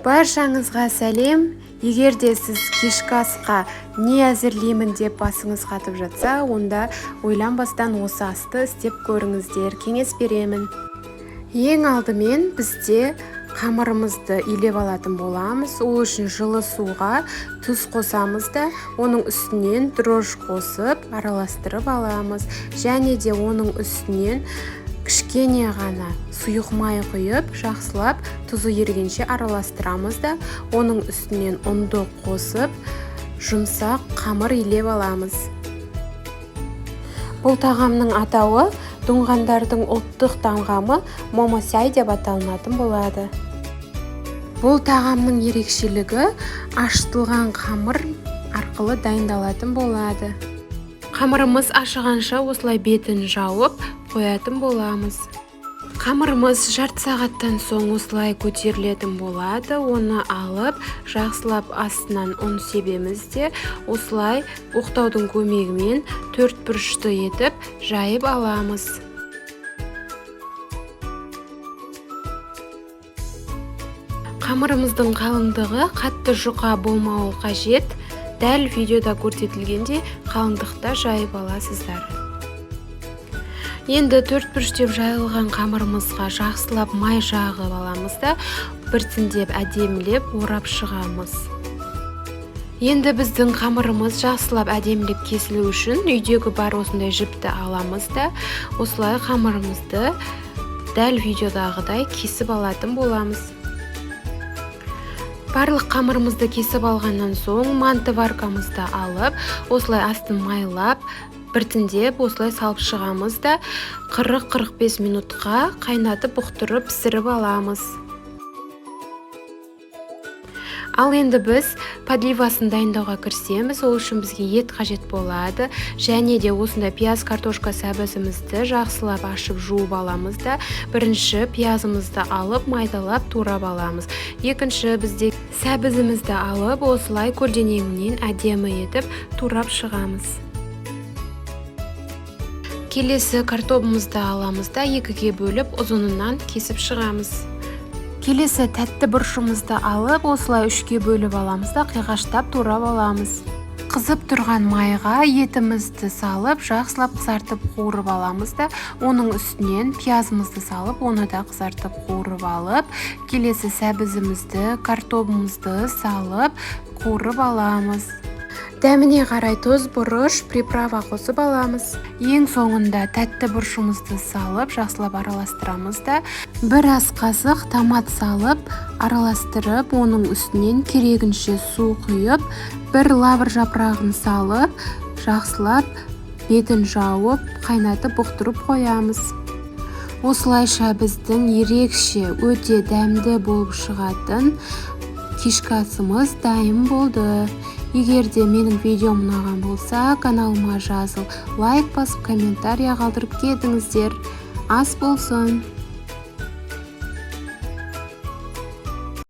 Баршаңызға сәлем. Егер де сіз кешкі асқа не әзірлеймін деп басыңыз қатып жатса, онда ойланбастан осы асты істеп көріңіздер, кеңес беремін. Ең алдымен бізде қамырымызды илеп алатын боламыз. Ол үшін жылы суға тұз қосамыз да, оның үстінен дрожж қосып араластырып аламыз. Және де оның үстінен кішкене ғана сұйық май құйып, жақсылап тұзы ергенше араластырамыз да, оның үстінен ұнды қосып, жұмсақ қамыр илеп аламыз. Бұл тағамның атауы дұңғандардың ұлттық тағамы момосяй деп аталынатын болады. Бұл тағамның ерекшелігі ашытылған қамыр арқылы дайындалатын болады. Қамырымыз ашығанша осылай бетін жауып қоятын боламыз. Қамырымыз жарты сағаттан соң осылай көтерілетін болады. Оны алып, жақсылап астынан ұн себеміз де, осылай оқтаудың көмегімен төрт бұрышты етіп жайып аламыз. Қамырымыздың қалыңдығы қатты жұқа болмауы қажет. Дәл видеода көрсетілгендей қалыңдықта жайып аласыздар. Енді төрт бұрыштеп жайылған қамырымызға жақсылап май жағып аламыз да, біртіндеп әдемілеп орап шығамыз. Енді біздің қамырымыз жақсылап әдемілеп кесілу үшін үйдегі бар осындай жіпті аламыз да, осылай қамырымызды дәл видеодағыдай кесіп алатын боламыз. Барлық қамырымызды кесіп алғаннан соң мантоваркамызды алып, осылай астын майлап, біртіндеп осылай салып шығамыз да, 40-45 минутқа қайнатып, бұқтырып, пісіріп аламыз. Ал енді біз подливасын дайындауға кірісеміз. Ол үшін бізге ет қажет болады. Және де осындай пияз, картошка, сәбізімізді жақсылап ашып жуып аламыз да, бірінші пиязымызды алып майдалап турап аламыз. Екінші бізде сәбізімізді алып осылай көлденеңінен әдемі етіп турап шығамыз. Келесі картобымызды аламыз да, екіге бөліп ұзынынан кесіп шығамыз. Келесі тәтті бұрышымызды алып, осылай үшке бөліп аламыз да, қиғаштап турап аламыз. Қызып тұрған майға етімізді салып, жақсылап қызартып қуырып аламыз да, оның үстінен пиязымызды салып, оны да қызартып қуырып алып, келесі сәбізімізді, картобымызды салып, қуырып аламыз. Дәміне қарай тұз, бұрыш, приправа қосып аламыз. Ең соңында тәтті бұрышымызды салып, жақсылап араластырамыз да, бір ас қасық томат салып, араластырып, оның үстінен керегінше су құйып, бір лавр жапырағын салып, жақсылап бетін жауып, қайнатып бұқтырып қоямыз. Осылайша біздің ерекше өте дәмді болып шығатын кешкі асымыз дайын болды. Егер де менің видеом ұнаған болса, каналыма жазыл, лайк басып, комментария қалдырып кетіңіздер. Ас болсын!